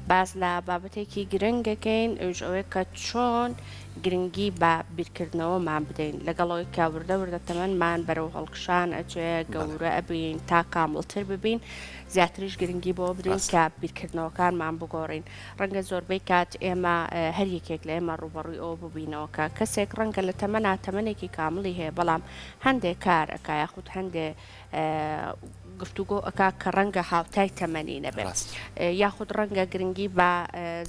باس لە بابەتێکی گرنگ ئەکەین ئەویش ئەوەیە کە چۆن گرنگی بە بیرکردنەوەمان بدەین لەگەڵ ئەوەی کە وردە وردە تەمەنمان بەرەو هەڵکشان ئەچێ گەورە ئەبین تا کامڵتر ببین زیاتریش گرنگی بۆ بدەین کە بیرکردنەوەکانمان بگۆڕین ڕەنگە زۆربەی کات ئێمە هەر یەکێک لە ئێمە ڕووبەڕووی ئەوە ببینەوە کە کەسێک ڕەنگە لە تەمەنا تەمەنێکی کامڵی هەیە بەڵام هەندێک کار ئەکا یاخود هەندێ گفتوگۆ ئەکا کە ڕەنگە هاوتای تەمەنی نەبێ یاخود ڕەنگە گرنگی بە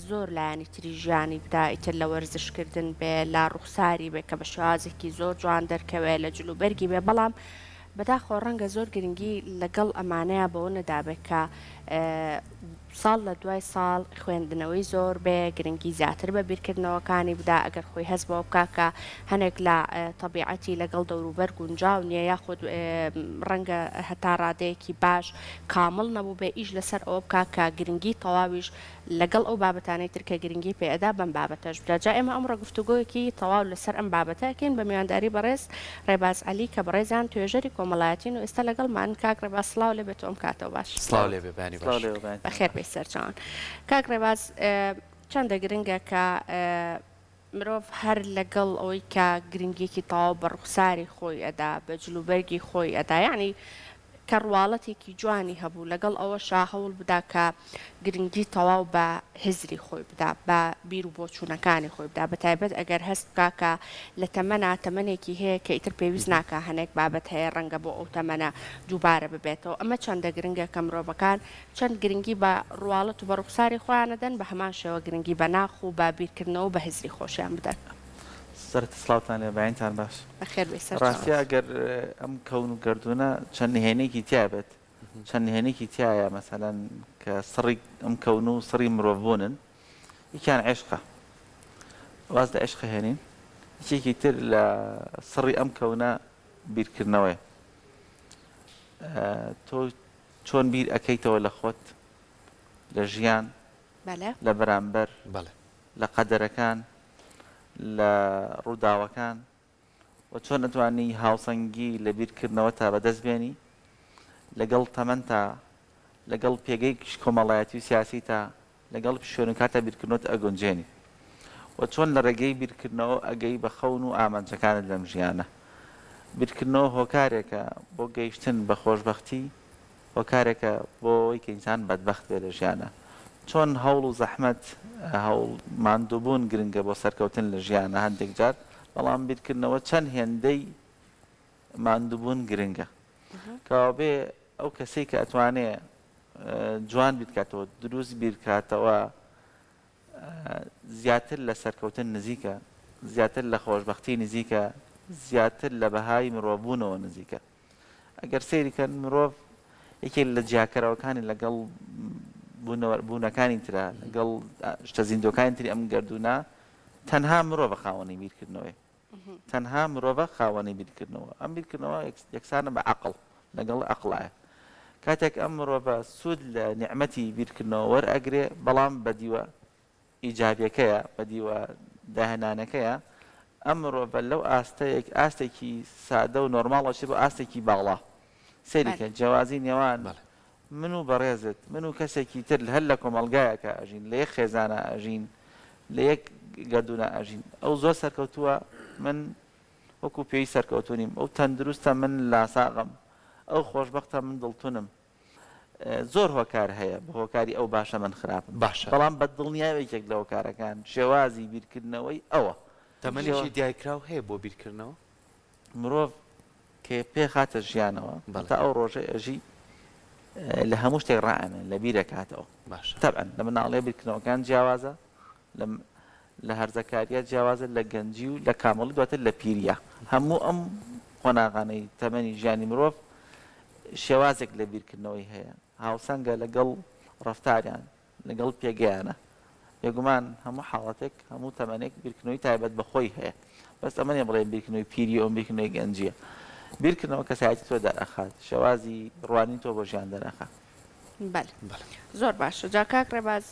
زۆر لایەنی تری ژیانی بدا ئیتر لە وەرزشکردن بێ لە ڕوخساری بێ کە بە شێوازێکی زۆر جوان دەرکەوێ لە جلوبەرگی بێ بەڵام بەداخەوە ڕەنگە زۆر گرنگی لەگەڵ ئەمانەیا بەوە نەدابێ کە ساڵ لە دوای ساڵ خوێندنەوەی زۆر بێ، گرنگی زیاتر بە بیرکردنەوەکانی بدا، ئەگەر خۆی هەست بەوە بکا کە هەنێک لە تەبیعەتی لەگەڵ دەوروبەر گونجاو نییە یاخود ڕەنگە هەتا ڕادەیەکی باش کامڵ نەبووبێ، ئیش لەسەر ئەوە بکا کە گرنگی تەواویش لەگەڵ ئەو بابەتانەی تر کە گرنگی پێ ئەدا بەم بابەتەش بدات. جا ئێمە ئەمڕۆ گفتوگۆیەکی تەواو لەسەر ئەم بابەتە ئەکەین بە میوانداری بەڕێز ڕێباز عەلی کە بەڕێزیان توێژەری کۆمەڵایەتین و ئێستا لەگەڵمانن. کاک ڕێباز سڵاو لێ بێت و ئەم کاتەو باش. سڵاو لێ بێ بەیانی باش. بەخێر بێی سەرچاوان. کاک ڕێباز چەندە گرنگە کە مرۆڤ هەر لەگەڵ ئەوەی کە گرنگیەکی تەواو بە ڕوخساری خۆی ئەدا، بە جلوبەرگی خۆی ئەدا، یەعنی کە ڕواڵەتێکی جوانی هەبوو، لەگەڵ ئەوەشا هەوڵ بدا کە گرنگی تەواو بە هزری خۆی بدا، بە بیر و بۆچوونەکانی خۆی بدا، بە تایبەت ئەگەر هەست بکا کە لە تەمەنا تەمەنێکی هەیە کە ئیتر پێویست ناکا هەنێک بابەت هەیە ڕەنگە بۆ ئەو تەمەنە دووبارە ببێتەوە. ئەمە چەندە گرنگە کە مرۆڤەکان چەند گرنگی بە ڕواڵەت و بە ڕوخساری خۆیان ئەدەن، بە هەمان شێوە گرنگی بە ناخ و بە بیرکردنەوە و بە هزری خۆشیان بدەن. سەرەتا سڵاوتان لێ بەینتان باش. بەخێر بێی سەرچاوە. ڕاستیە ئەگەر ئەم کەون و گەردوونە چەند نهێنیەکی تیا بێت چەند نهێنیەکی تیایە مەسەلەن کە سڕی ئەم کەون و سڕی مرۆڤ بوونن یەکیان عیشقە واز لە عیشق هێنین یەکێکی تر لە سڕی ئەم کەونە بیرکردنەوەیە تۆ چۆن بیر ئەکەیتەوە لە خۆت لە ژیان لە بەرامبەر لە قەدەرەکان لە ڕووداوەکان و چۆن ئەتوانی هاوسەنگی لە بیرکردنەوەتا بەدەست بێنی لەگەڵ تەمەنتا لەگەڵ پێگەی کۆمەڵایەتی و سیاسیتا لەگەڵ شوێن و کاتا بیرکردنەوەت ئەگونجێنی و چۆن لە ڕێگەی بیرکردنەوە ئەگەی بە خەون و ئامانجەکانت لەم ژیانە. بیرکردنەوە هۆکارێکە بۆ گەیشتن بە خۆشبەختی، هۆکارێکە بۆ ئەوەی کە ئینسان بەدبەخت بێ لە ژیانا. چۆن هەوڵ و زەحمەت، هەوڵ، ماندووبوون گرنگە بۆ سەرکەوتن لە ژیانا هەندێک جار، بەڵام بیرکردنەوە چەند هێندەی ماندووبوون گرنگە. کەوابێ ئەو کەسەی کە ئەتوانێ جوان بیرکاتەوە، دروست بیرکاتەوە، زیاتر لە سەرکەوتن نزیکە، زیاتر لە خۆشبەختی نزیکە، زیاتر لە بەهای مرۆڤبوونەوە نزیکە. ئەگەر سەیری کەن مرۆڤ یەکێک لە جیاکەرەوەکانی لەگەڵ بوونەکانی ترە، لەگەڵ شتە زیندووەکانی تری ئەم گەردوونە، تەنها مرۆڤە خاوەنی بیرکردنەوەیە. تەنها مرۆڤە خاوەنی بیرکردنەوە. ئەم بیرکردنەوە یەکسانە بە عەقڵ، لەگەڵ ئەقڵایە. کاتێک ئەم مرۆڤە سوود لە نیعمەتی بیرکردنەوە وەرئەگرێ، بەڵام بە دیوە ئیجابیەکەیە، بە دیوە داهێنانەکەیە، ئەم مرۆڤە لەو ئاستەیەک ئاستێکی سادە و نۆرماڵ ئەچێ بۆ ئاستێکی باڵا. سەیری کە جیاوازی نێوان من و بەڕێزت، من و کەسێکی تر هەر لە کۆمەڵگایەکا ئەژین، لە یەک خێزانا ئەژین، لە یەک گەردوونا ئەژین. ئەو زۆر سەرکەوتووە، من وەکو پێویست سەرکەوتوو نیم. ئەو تەندروستە، من لاساغم. ئەو خۆشبەختە، من دڵتونم. زۆر هۆکار هەیە بە هۆکاری ئەو باشە من خراپم. باشە. بەڵام بە دڵنیایەوە یەکێک لە هۆکارەکان شێوازی بیرکردنەوەی ئەوە. تەمەنێکی دیاریکراو هەیە بۆ بیرکردنەوە؟ مرۆڤ کە پێ خاتە ژیانەوە تا ئەو ڕۆژەی ئەژی لە هەموو شتێک ڕائەمێن لە بیرەکاتەوە تەبعەن لە مناڵێ بیرکردنەوەکان جیاوازە لە هەرزەکاریە جیاوازە لە گەنجی و لە کامڵی دواتر لە پیریە هەموو ئەم قۆناغانەی تەمەنی ژیانی مرۆڤ شێوازێک لە بیرکردنەوەی هەیە هاوسەنگە لەگەڵ ڕەفتاریان لەگەڵ پێگەیانە. بێگومان هەموو حاڵەتێک، هەموو تەمەنێک بیرکردنەوەی تایبەت بە خۆی هەیە. بەس ئەمە نیە بڵێین بیرکردنەوەی پیرییە و بیرکردنەوەی گەنجییە. بیرکردنەوە کەسایەتی تۆ دەرئەخات، شێوازی ڕوانین تۆ بۆ ژیان دەرئەخات. بەلێ زۆر باشە جا کاک ڕێباز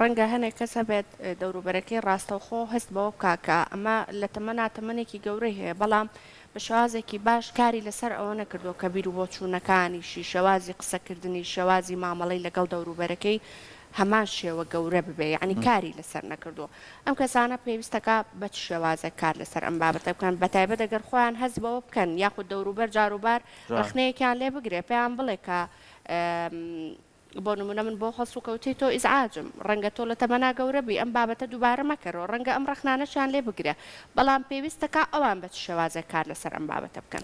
ڕەنگە هەنێک کەس هەبێت دەوروبەرەکەی ڕاستەوخۆ هەست بەوە بکا کە ئەمە لە تەمەنا تەمەنێکی گەورەی هەیە بەڵام بە شێوازێکی باش کاری لەسەر ئەوە نەکردووە کە بیروبۆچوونەکانیشی، شێوازی قسەکردنی، شێوازی مامەڵەی لەگەڵ دەوروبەرەکەی. هەمان شێوە گەورە ببێ یەعنی کاری لەسەر نەکردووە ئەم کەسانە پێویستەکا بە چ شێوازێک کار لەسەر ئەم بابەتە بکەن بەتایبەت ئەگەر خۆیان هەست بەوە بکەن یاخود دەوروبەر جاروبار ڕەخنەیەکیان لێ بگرێ پێیان بڵێ کە بۆ نمونە من بۆ هەڵسوکەوتەی تۆ ئیزعاجم ڕەنگە تۆ لە تەمەنا گەورە بی ئەم بابەتە دووبارە مەکەرەوە ڕەنگە ئەم ڕەخنانەشیان لێ بگرێ بەڵام پێویستەکا ئەوان بە چ شێوازێک کار لەسەر ئەم بابەتە بکەن.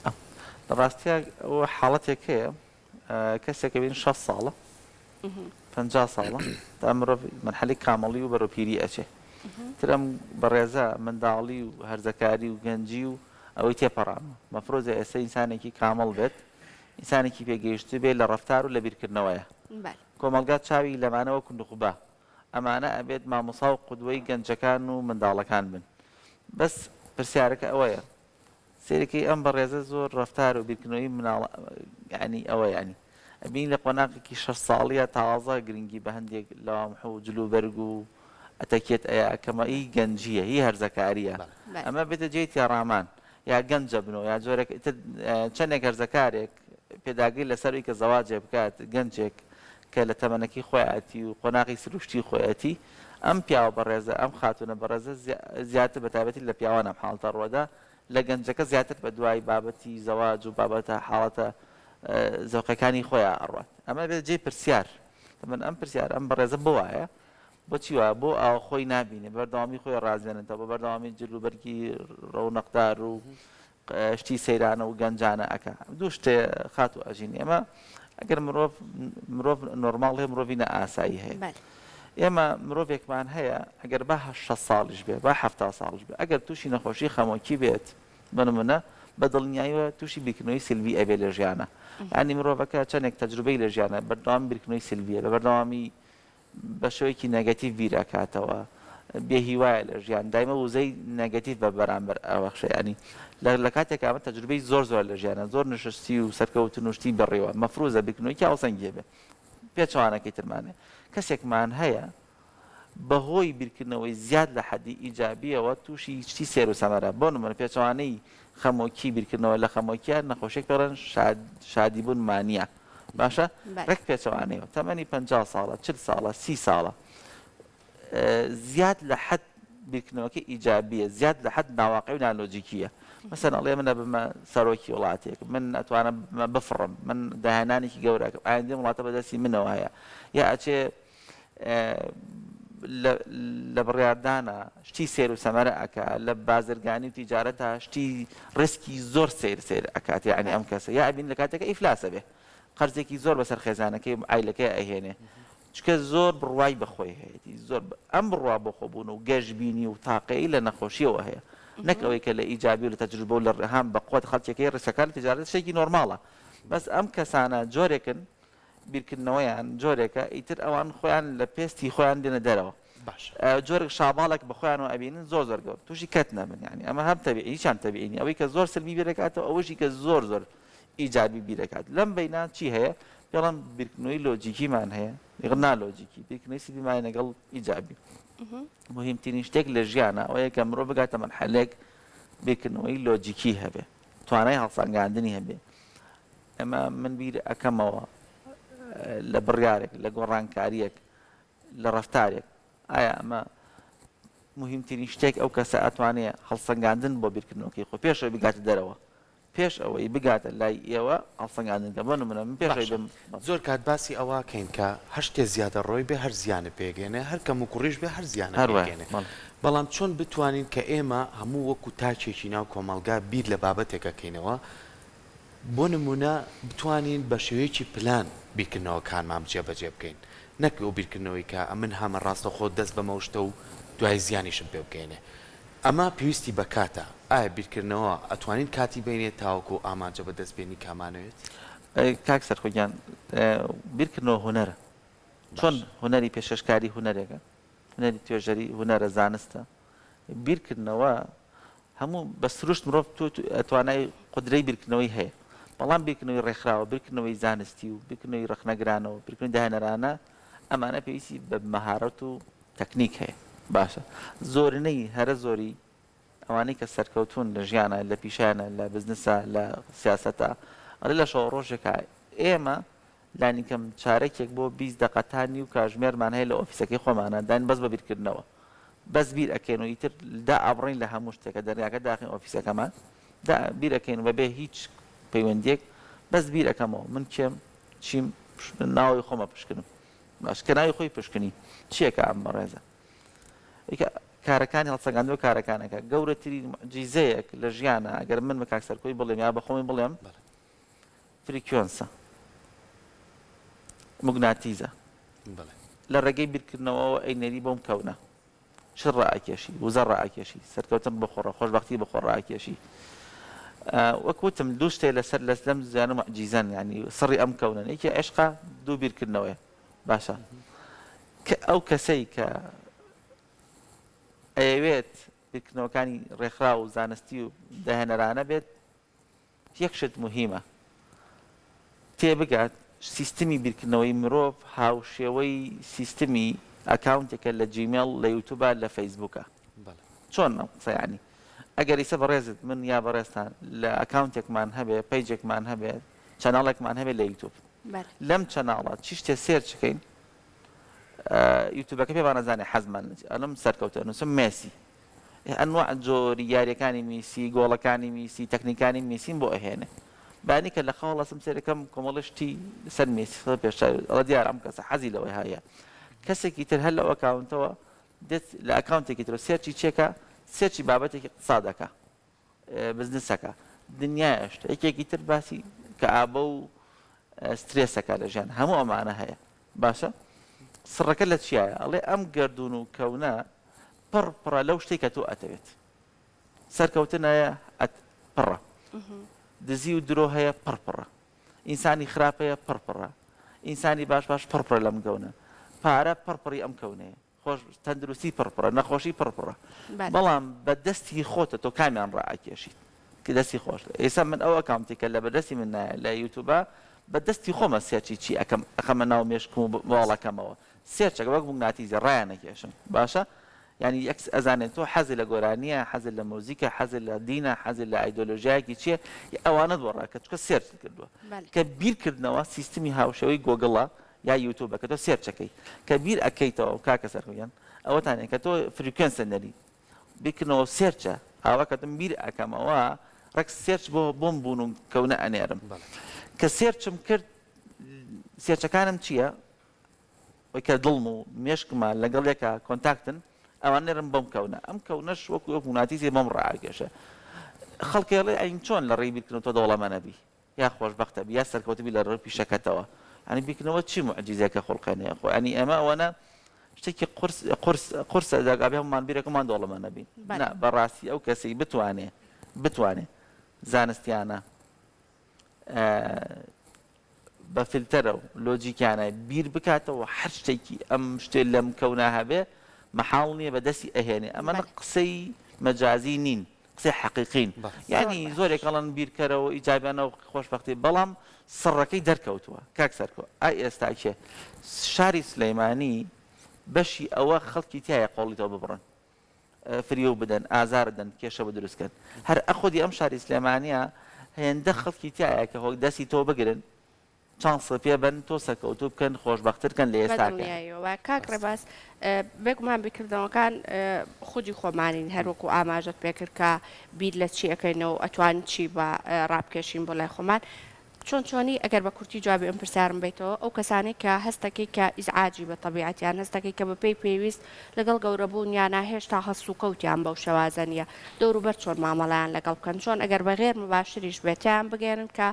لە ڕاستیا ئەوە حاڵەتێک هەیە کەسێک ئەبین 60 ساڵە 50 ساڵە تا مرۆڤ مەرحەلەی کامڵی و بەرەو پیری ئەچێ تر ئەم بەڕێزە منداڵی و هەرزەکاری و گەنجی و ئەوەی تێپەڕانوە مەفرۆزە ئێستا ئینسانێکی کامڵ بێت ئینسانێکی پێگەیشتوو بێت لە ڕەفتار و لە بیرکردنەوەیە کۆمەڵگا چاوی لەمانە وەکو نوخبە ئەمانە ئەبێت مامۆسا و قودوەی گەنجەکان و منداڵەکان بن بەس پرسیارەکە ئەوەیە سەیرەکەی ئەم بەڕێزە زۆر ڕەفتار و بیرکردنەوەی مناڵ یانی ئەوە یانی ئەبینی لە قۆناغێکی شەش ساڵیە تازە گرنگی بە هەندێک لەوامح و جل و بەرگ و ئەتەکێت ئەیا کەمە ئی گەنجیە هی هەرزەکاریە ئەمە بێتە جێی تێڕامان یا گەنجە بنەوە یا جۆرێک ئیتر چەندێک هەرزەکارێک پێداگری لەسەر ئەوی کە زەواجێ بکات گەنجێک کە لە تەمەنەکەی خۆیەتی و قۆناغی سروشتی خۆیەتی ئەم پیاوە بەڕێزە ئەم خاتوونە بەڕێزە زیاتر بە تایبەتی لە پیاوان ئەم حاڵەتە ڕووەدا لە گەنجەکە زیاتر بە دوای بابەتی زەواج و بابەتە حاڵەتە زەوقەکانی خۆیان ئەڕوات ئەمە بێت جێی پرسیار من ئەم پرسیار ئەم بەڕێزە بۆ وایە بۆچی وایە بۆ ئاوا خۆی نابینێ بەردەوامی خۆی ڕازێنێتەوە بە بەردەوامی جل و بەرگی ڕەونەقدار و شتی سەیرانە و گەنجانە ئەکا دوو شتێ خاتوو ئەژین ئێمە ئەگەر مرۆڤ مرۆڤ نۆرماڵ هەیە مرۆڤی نائاسایی هەیە ئێمە مرۆڤێکمان هەیە ئەگەر با 6 ساڵیش بێ با 70 ساڵش بێ ئەگەر تووشی نەخۆشی خەمۆکی بێت بە نمونە بە دڵنیاییەوە تووشی بیرکردنەوەی سلبی ئەبێ لە ژیانە ینی مرۆڤەکە چەندێک تەجروبەی لە ژیانە بەردەوام بیرکردنەوەی سلبیە بە بەردەوامی بە شێوەیەکی نێگەتیڤ بیر ئەکاتەوە بێ هیوایە لە ژیان دایمە وزەی نێگەتیڤ بە بەرامبەر ئەبەخشێ یانی لە کاتێکا ئەمە تەجروبەی زۆر زۆر لە ژیانە زۆر نشستی و سەرکەوتن و شتی بڕیوە مەفروزە بیرکردنەوەی هاوسەنگی هەبێ پێچەوانەکەی ترمان هەیە کەسێکمان هەیە بەهۆی بیرکردنەوەی زیاد لە حەدی ئیجابیەوە تووشی شتی سێر و سەمەرە بۆ نمونە پێچەوانەی خەمۆکی بیرکردنەوە لە خەمۆکیە نەخۆشیەک پێڵێن شاد شادیبوون مانیا باشە ڕێک پێچەوانەیەوە تەمەنی 50 ساڵە 40 ساڵە 30 ساڵە زیاد لە حەد بیرکردنەوەکە ئیجابیە زیاد لە حەد ناواقعی و نالۆجیکیە مەسەن ئەڵێ من ئەبمە سەرۆکی وڵاتێک من ئەتوانم بفڕم من داهێنانێکی گەورەکەم ئایندەی وڵاتە بەدەستی منەوە هەیە یا ئەچێ لە بڕیاردانا شتی سەیر و سەمەرە ئەکا لە بازرگانی و تیجارەتا شتی ڕیسکی زۆر سەیر سەیر ئەکات یەعنی ئەم کەسە یا ئەبینی لە کاتێکا ئیفلاس ئەبێ قەرزێکی زۆر بەسەر خێزانەکەی و عایلەکەی ئەهێنێ چونکە زۆر بڕوای بە خۆی هەیەتی زۆر ئەم بڕوا بۆ خۆبوون و گەشبینی و تاقەی لە نەخۆشیەوە هەیە نەک ئەوەی کە لە ئیجابی و لە تەجروبە و لە ڕێهام بە قوت خەڵکێکەی ڕیسکەکان لە تیجارەت شتێکی نۆرماڵە بەس ئەم کەسانە جۆرێکن بیرکردنەوەیان جۆرێکە ئیتر ئەوان خۆیان لە پێستی خۆیان دێنە دەرەوە باشە. جۆرێک شاباڵێک بە خۆیانەوە ئەبینن زۆر زۆر گەورە تووشی کەت نەبن یانی ئەمە هەم تەبیعی هیچیان تەبیعی نیە ئەوەی کە زۆر سلبی بیرەکاتەوە ئەوەشی کە زۆر زۆر ئیجابی بیرەکات لەم بەینا چی هەیە پێڵم بیرکردنەوەی لۆجیکیمان هەیە لەگەڵ نالۆجیکی بیرکردنەوەی سلبیمان لەگەڵ ئیجابی مهمترین شتێک لە ژیانە ئەوەیە کە مرۆڤ بگاتە مەرحەلێک بیرکردنەوەی لۆجیکی هەبێ توانای هەڵسەنگاندنی هەبێ ئەمە من بیر ئەکەمەوە لە بڕیارێک، لە گۆڕانکارییەک، لە ڕەفتارێک، ئایا ئەمە موهیمترین شتێک ئەو کەسە ئەتوانێ هەڵسەنگاندن بۆ بیرکردنەوەکەی خۆی پێش ئەوەی بگاتە دەرەوە، پێش ئەوەی بگاتە لای ئێوە هەڵسەنگاندن کە بۆ نمونە من پێش ئەوەی باشە بم. زۆر کات باسی ئەوە ئەکەین کە هەر شتێ زیادەڕۆی بێ هەر زیانت پێگەیەنێ، هەر کەموکوڕیش بێ هەر زیانت هەر وایە پێگەیەنێ. بەڵێ. بەڵام چۆن بتوانین کە ئێمە هەموو وەکو تاکێکی ناو کۆمەڵگا بیر لە بابەتێک ئەکەینەوە بۆ نموونە بتوانین بە شێوەیەکی پلان بیرکردنەوەکانمان جێبەجێ بکەین نەک ئەو بیرکردنەوەی کە ئەمن هامە ڕاستەوخۆ دەست بەمەو شتە و دوایی زیانیشم پێ بگەیەنێ ئەمە پێویستی بە کاتە ئایا بیرکردنەوە ئەتوانین کاتی بەینێ تاوەکو ئەو ئامانجە بەدەست بێنی کامانەوێت؟ کاک سەرکۆ گیان بیرکردنەوە هونەرە چۆن باشە. هونەری پێشکەشکاری هونەرێکە هونەری توێژەری هونەرە زانستە بیرکردنەوە هەموو بە سروشت مرۆڤ توانای قودرەی بیرکردنەوەی هەیە، بەڵام بیرکردنەوەی ڕێکخراوە، بیرکردنەوەی زانستی و بیرکردنەوەی ڕەخنەگرانە و بیرکردنەوەی داهێنەرانە ئەمانە پێویستی بە مەهارەت و تەکنیک هەیە. باشە زۆرینەی هەرە زۆری ئەوانەی کە سەرکەوتوون لە ژیانا، لە پیشەیانا، لە بزنسا، لە سیاسەتا ئەڵێ لە شەوە ڕۆژێکا ئێمە. لانیکەم چارەکێک بۆ 20 دەقە تا نیو کاژمێرمان هەیە لە ئۆفیسەکەی خۆمانە داین بەس بە بیرکردنەوە بەس بیر ئەکەین و ئیتر دا ئابڕین لە هەموو شتێکە دەرگاکە داخین ئۆفیسەکەمان دا بیر ئەکەین و بەبێ هیچ پەیوەندیەک بەس بیر ئەکەمەوە من کێم چیم ناوی خۆمە پشکنم باش کە ناوی خۆی پشکنی چیەکە ئەم بەڕێزە ئیکە کارەکانی هەڵسەنگاندنەوە کارەکانەکە گەورەترین موعجیزەیەک لە ژیانە ئەگەر من بە کاک سەرکۆی بڵێم یا بە خۆمی بڵێم frequency ە موگناتیزە لە ڕێگەی بیرکردنەوەوە ئەینێری بۆم کەونە چ ڕائەکێشی وزە ڕائەکێشی سەرکەوتن بخۆڕە خۆشببختی بخۆ ڕائەکێشی وەک وتم دوو شتێ لەسەر لەس لەم زیانە معجیزەن ینی سڕی ئەم کەونەن یەکی عشقە دوو بیرکردنەوەیە باشە کە ئەو کەسەی کە ئەیەوێت بیرکردنەوەکانی ڕێکخراو و زانستی و داهێنەرانە بێت یەک شت موهیمە تێبگات سیستمی بیرکردنەوەی مرۆڤ هاوشێوەی سیستمی ئەکاونتێکە لە جیمێڵ لە یوتوبە لە فەیسبوکە چۆن ئەم قسە یانی ئەگەر ئیسە بەڕێزت من یا بەڕێزتان لە ئەکاونتێکمان هەبێ پەیجێکمان هەبێ چەناڵێکمان هەبێ لە یوتوب لەم چەناڵە چی شتێ search کەین یوتوبەکە پێمان ئەزانێ حەزمان لە چی ئەلم سەرکەوتە نووسم مێسی ئەنواع جۆری یاریەکانی میسی گۆڵەکانی میسی تەکنیکانی میسیم بۆ ئەهێنێ بانی کە لە خەو هەڵەسم سێرەکەم کۆمەڵە شتی سەر مێسی خستە پێش چاوی ئەڵێ دیارە ئەم کەسە حەزی لەوەی هەیە کەسێکی تر هەر لەو ئەکاونتەوە دێت لە ئەکاونتێکی ترەوە search ی چێکە search ی بابەتێکی اقتصادەکە بزنسەکە دنیایە شتە یەکێکی تر باسی کەئابە و سترێسەکە لە ژیان هەموو ئەمانە هەیە باشە سڕەکە لە چیایە ئەڵێ ئەم گردون و کەونە پڕ پڕە لەو شتێک کە تۆ ئەتەوێت سەرکەوتن هەیە پڕە دزی و درۆ هەیە پڕ پڕە ئینسانی خراپ هەیە پڕ پڕە ئینسانی باش باش پڕ پڕە لەم گەونە پارە پڕ پڕی ئەم کەونەیە خۆش تەندروستی پڕ پڕە نەخۆشی پڕ پڕە بەڵام بە دەستی خۆتە تۆ کامیان ڕائەکێشیت کە دەستی خۆش ئێستا من ئەو ئەکاونتی کە لە بەردەستی من نایە لە یوتوبە بە دەستی خۆمە search ی چی ئەکەم ئەخەمە ناو مێشکم و مۆڵەکەمەوە search ەکە وەک موگناتیزە ڕایانەکێشم باشە یعنی یەکس ئەزانێت تۆ حەزی لە گۆرانیە حەزی لە مۆزیکە حەزی لە دینە حەزی لە ئایدۆلۆژیایەکی چییە ئەوانەت بۆ ڕاکە چکە search کردووە کە بیرکردنەوە سیستمی هاوشێوەی گۆگڵە یا یوتوبە کە تۆ search ەکەی کە بیر ئەکەیتەوە کاکە سەرکەوت گیان ئەوەتانە کە تۆ frequency نەری بیرکردنەوە search ە ئاوا کە تم بیر ئەکەمەوە ڕێک search بۆ بۆم بوون و کەونە ئەنێرم کە search م کرد search ەکانم چییە ئەوی کە دڵم و مێشکمە لەگەڵ یەکە contact ن ئەوان نێرم بۆم کەونە ئەم کەونەش وەکو وەک موناتیزی بۆم ڕاکێشە خەڵکێڵێ ئەین چۆن لە ڕێی بیرکردنەوە تۆ دەوڵەمەنەبی یا خۆشبەختە بی یا سەرکەوتوو بی لە ڕووی پیشەکەتەوە یانی بیرکردنەوە چی موعجیزەیەکە خوڵقێنێ خۆ یانی ئێمە ئەوەنە شتێکی قورس قورس قورسە ئەبێ هەموومان بیرەکەمان دەوڵەمەند بین نا بەڕاستی ئەو کەسەی بتوانێ بتوانێ زانستیانە بە فلتەرە و لۆجیکانە بیر بکاتەوە هەر شتێکی ئەم شتێ لەم کەونا هەبێ مەحاڵ نییە بە دەستی ئەهێنێ ئەمە قسەی مەجازی نین قسەی حەقیقین یانی زۆرێک ئەڵێن بیرکەرەوە ئیجابیانە و خۆشبەختی بەڵام سڕەکەی دەرکەوتووە کاک سەرکۆ ئای ئێستا کێ شاری سلەیمانی بەشی ئەوە خەڵکی تایە قۆڵی تۆ ببڕن فریو بدەن ئازار دەن کێشە بە دروستکەن هەر ئەخۆدی ئەم شاری سلێمانە هێندە خەڵکی تایە کە هۆک دەستی تۆ بگرن چانست پێ بەن تۆ سەرکەوتوو بکەن خۆشبەختر کەن لە ئێستاکە. بەدڵنیاییەوە کاک ڕێباز بێگومان بیرکردنەوەکان خودی خۆمانین هەر وەکو ئاماژەت پێکرد کە بیر لە چی ئەکەینەوە و ئەتوانین چی بە ڕابکێشین بۆ لای خۆمان چۆن چۆنی ئەگەر بە کورتی جوابی ئەم پرسیارم بەیتەوە ئەو کەسانەی کە هەستەکەی کە ئیزعاجی بە تەبیعەتیان هەستەکەی کە بەپێی پێویست لەگەڵ گەورەبوونیانا هێشتا هەڵسوکەوتیان بەو شێوازە نییە دەوروبەر چۆن مامەڵەیان لەگەڵ بکەن چۆن ئەگەر بە غێر مباشریش بێت تیان بگەیەنن کە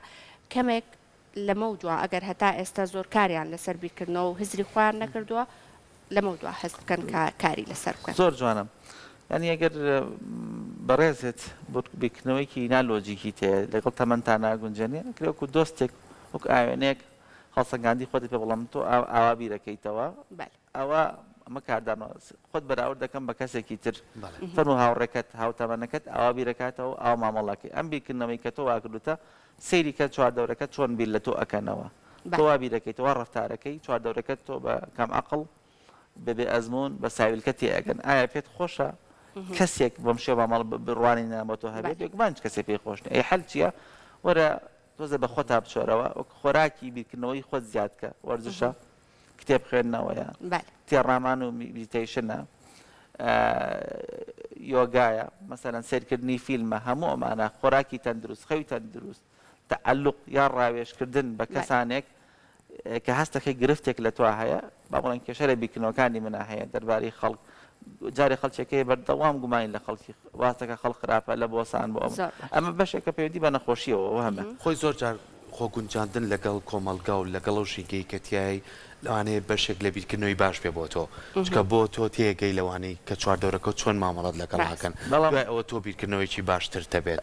کەمێک لەمەودوا ئەگەر هەتا ئێستا زۆر کاریان لەسەر بیرکردنەوە و هزری خۆیان نەکردووە، لەمەودوا هەست بکەن کە کاری لەسەر بکەن. زۆر جوانە. یانی ئەگەر بەڕێزت بیرکردنەوەیەکی نا لۆجیکیت هەیە لەگەڵ تەمەنتا ناگونجێنێ ئەکرێ وەکو دۆستێک وەک ئاوێنەیەک هەڵسەنگاندی خۆتت پێ بڵێم تۆ ئاوا بیرەکەیتەوە بەلێ. ئەوە ئەمە کاردانەوە خۆت بەراورد دەکەم بە کەسێکی تر فەرموو هاوڕێکەت هاوتەمەنەکەت ئاوا بیرەکاتەوە ئاوا مامەڵەکەی ئەم بیرکردنەوەی کە تۆ واکردوتە سەیری کە چواردەورەکەت چۆن بیر لە تۆ ئەکەنەوە تۆ وا بیرەکەیتەوە وا ڕەفتارەکەی چواردەورەکەت تۆ بە کەم عەقڵ بە بێ ئەزموون بە ساویلکە تێئەگەن ئایا پێت خۆشە کەسێک بەم شێوە مامەڵە بڕوانینە بۆ تۆ هەبێت بێگومان هیچ کەسێک پێی خۆش نییە ئەی حەل چییە وەرە. تۆزێ بە خۆتا بچۆرەوە وەک خۆراکی بیرکردنەوەی خۆت زیاد کە وەرزشە کتێب خوێندنەوەیە تێڕامان و meditation ە یۆگایە مەسەلەن سەیرکردنی فیلمە هەموو ئەمانە خۆراکی تەندروست خەوی تەندروست تەعەلوق یا ڕاوێژکردن بە کەسانێک کە هەستەکەی گرفتێک لە تۆ هەیە با بڵێن کێشە لە بیرکردنەوەکانی منا هەیە دەربارەی خەڵک جارێ خەڵکێک هەیە بەردەوام گومانی لە خەڵکی واستەکە خەڵک خراپە لە بۆسان بۆ ئەمە ئەمە بەشێکە پەیوەندی بە نەخۆشیەوە وەهمە. خۆی زۆر جار خۆ گونجاندن لەگەڵ کۆمەڵگا و لەگەڵ ئەو ژینگەی کە تیای لەوانەیە بەشێک لە بیرکردنەوەی باش بێ بۆ تۆ چونکە بۆ تۆ تێگەی لەوانەی کە چواردەورەکەو چۆن مامەڵەت لەگەڵ ئەکەن دوای ئەوە تۆ بیرکردنەوەیەکی باشترت هەبێت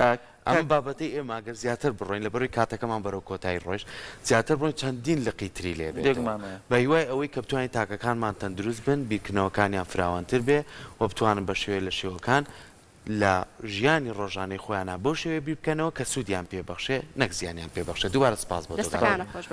ئەم بابەتەی ئێمە گەر زیاتر بڕۆین لەبەرئەوەی کاتەکەمان بەرەو کۆتایی ڕۆیشت زیاتر بڕۆین چەندین لقی تری لێ بێتەوە بە هیوای ئەوەی کە بتوانین تاکەکانمان تەندروست بن بیرکردنەوەکانیان فراوانتر بێ و بتوانن بە شێوەیە لە شێوەکان لە ژیانی ڕۆژانەی خۆیانا بەو شێوەیە بیر بکەنەوە کە سوودیان پێ بەخشێ نەک زیانیان پێ بەخشێ دووبارە سپاس بۆ تۆ کاک. دەستەکانت خۆش بێت.